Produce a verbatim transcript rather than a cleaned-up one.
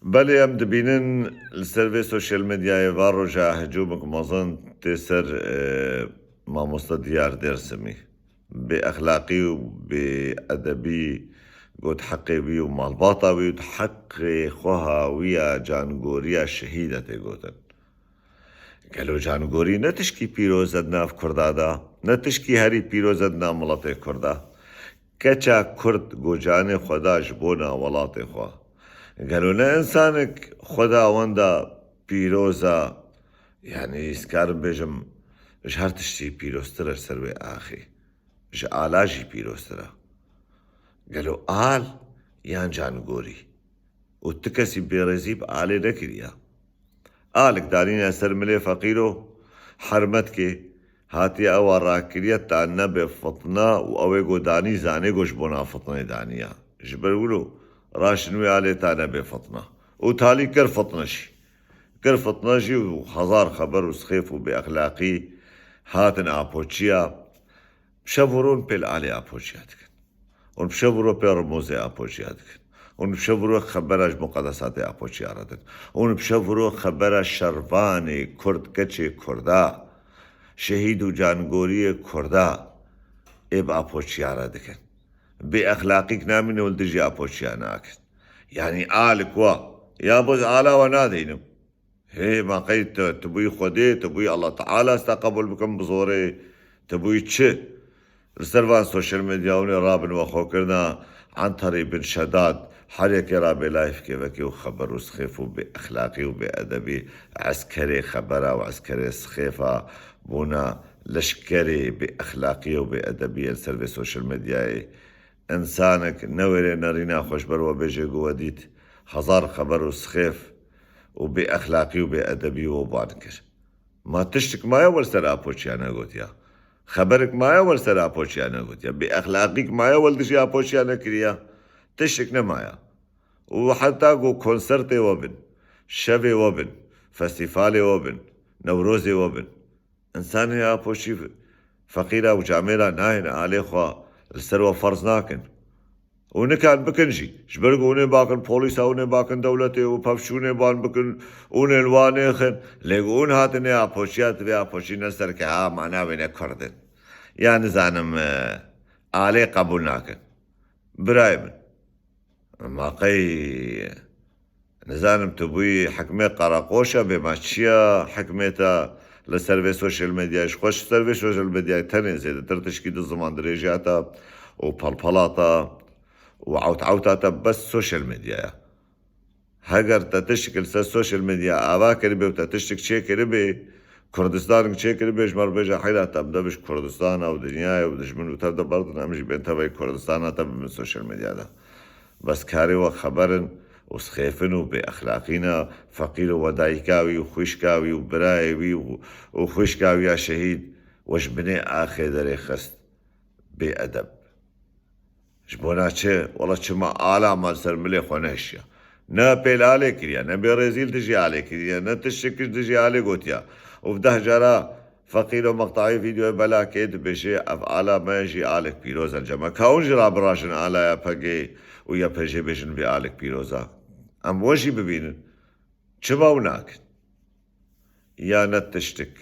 Belê, em dibînin li ser vê sosyal medyayê va roja hicûmek mezin tê ser, e, mamoste Diyar Dêrsimî. Bê exlaqî û bê edebî got heqê wî û malbata wî û heqê xweha wî ya cangoriya şehîd e tê gotin. Gelo cangorî ne tişkî pîroz e di nav Kurda de, ne tişkî herî pîroz e di nav miletê Kurda. Keça Kurd go canê xwe da ji bona welatê xwe. Gelo ne însanek xweda wenda pîroz e, yanî ez karim bêjim, ji her tiştî pîroztir e ser wê axê. Ji ala jî pîroztir e. Gelo al yan cangorî? Û ti kesî bêrêzî bi alê nekiriya. Alik danîne ser milê feqîro, hermetkê hatiye ewa rakiriye ta nebe fitne û ew ê go danî zanê go ji bona fitnê daniya. Ji ber wilo raşin wê alê ta nebe fitne. Û talî kir fitne jî. Kir fitne jî û hezar xeber û sixêf û bêexlaqî hatin Apoçiya. Bi şev û ron pêl alê Apoçiya dikin. Hûn bi şev û ro pê rimozê Apoçiya dikin. Hûn bi şev û ro xebera ji muqedesatê Apoçiya re din. Hûn bi şev û ro xebera şervanê Kurd, keçê Kurda, şehîd û cangoriyê Kurda ê bi Apoçiya re dikin. Bê exlaqîk namîne û li dijî Apoçiya nakin. Yanî alik wa, ya bo ez ala we nadeynim. Hê, ma qey tu, tu bûyî Xwedê, tu bûyî Allah Teala, ez te qebûl bikim bi zorê, tu bûyî çi? Li ser van sosyal medya hûn ê rabin we xwe kirina Antarî bin Şedad, her yekê rabe layfkê vekê û xeber û sixêf û bê exlaqî û bê edebî eskerê xebera û eskerê sixêfa bûna leşkerê bê exlaqî û bê edebî li ser vê sosyal medyayê. Însanek newêrê nerîna xwe ji ber we bêje ku we dît hezar xeber û sixêf û bê exlaqî û bê edebî we ban kir. Ma tiştik maye we li ser Apoçiya negotiya? Xeberik maye we li ser Apoçiya negotiya? Bê exlaqîk maye we li dijî Apoçiya nekiriya? Tiştik nemaye. Û heta ku konsertê we bin, şevê we bin, festîfalê we bin, Newrozê we bin. Însanê Apoçî feqîra û camêra nayên alê xwe li ser we ferz nakin. Û nikan bikin jî. Ji ber ku hûn ê bakin polîsa, hûn ê bakin dewletê û pevçûnê ban bikin, hûn ê li wan nêxin. Lê ku hûn hatinê Apoçiya, divê Apoçî ne serkeha, ma navê ne Kurd in. Ya nizanim, e, alê qebûl nakin. Birayê min. Ma qey, nizanim, tu bûyî hikmê Qereqoşa bê, ma çiya hikmê te li ser vê sosyal medyayê, ji xwe ji ser vê sosyal medyayê tenê zêdetir tişkî di ziman dirêjiya te û pelpela te û ewt ewta te bes sosyal medyaya. Heger te tiştik li ser sosyal medya ava kiribê û te tiştik çêkiribê, Kurdistanik çêkiribê, ji me re bêje heyra te em de bi ji Kurdistana û dinyayê û dijmin û tev de berdin, em jî bên tevayî Kurdistana te bibin sosyal medya de. Bes karê we xeber in û sixêfin û bê exlaqî ne, feqîr û we dayika wî û xwişka wî û birayê wî û, û xwişka wî ya şehîd we ji binê axê derê xist. Bê edeb. Ji bona çi? Wela çima ala me li ser milê xwe nehişiya. Ne pêl alê kiriya, ne bê rêzî li dijî alê kiriya, ne tiştek dijî alê gotiya. Û deh cara feqîr û meqtayê vîdeoyê bela kê dibêje, ev ala me jî alek pîroz e, cema. Ka hûn jî rabirajin alaya P G û Y P G bêjin vê alek pîroz e. Em we jî bibînin. Çima ew nakin? Ya ne tiştik,